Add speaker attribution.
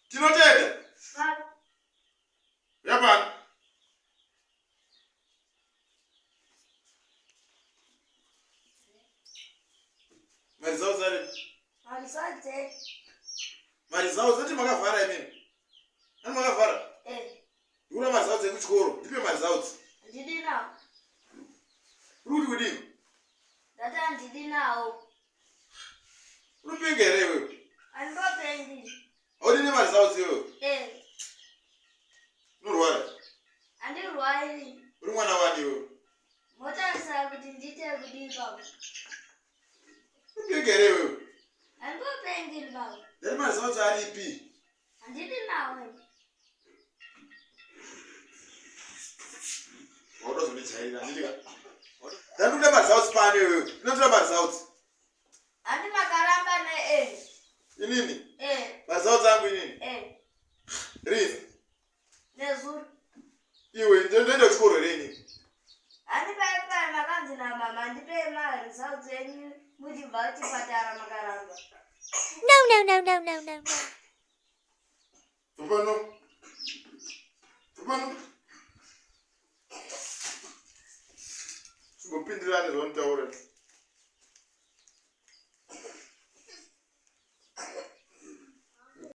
Speaker 1: Tinotenda.
Speaker 2: Baba.
Speaker 1: Yapano. Mari zao zari.
Speaker 2: Mari zao
Speaker 1: Mari zao zati makavhara imimi. Ani makavhara?
Speaker 2: Eh.
Speaker 1: Ndikuda mari zao dzekuchikoro. Ndipe mari zao dzi.
Speaker 2: Handidi nawo.
Speaker 1: Uri kuti kudini?
Speaker 2: Ndati handidi nawo.
Speaker 1: Unopenga here iwewe?
Speaker 2: Handipopengi.
Speaker 1: Haudi nemari zao dzi iwewe?
Speaker 2: Eh.
Speaker 1: Unorwara?
Speaker 2: Handirwari.
Speaker 1: Uri mwana wani iwewe?
Speaker 2: Motarisira kuti ndiite kudii baba?
Speaker 1: Unopenga here iwewe?
Speaker 2: Handipopengi baba.
Speaker 1: Ndati mari zao dzi aripi?
Speaker 2: Handidi nawo.
Speaker 1: Wautozondijairira handiti ka? Ndandikuda maresults pano iwewe. Ndinotora maresults.
Speaker 2: Handi makaramba ne eh.
Speaker 1: Inini?
Speaker 2: Eh.
Speaker 1: Maresults angu inini?
Speaker 2: Eh.
Speaker 1: Rini?
Speaker 2: Nezuro.
Speaker 1: Iwe ndoenda kuchikoro here inini?
Speaker 2: Handi pai pai makanzi namama ndipei maresults enyu muchibva kuchipatara makaramba.
Speaker 3: No, no, no, no, no, no, no.
Speaker 1: Pano. Pano. Simbopindirane zvaunotaura.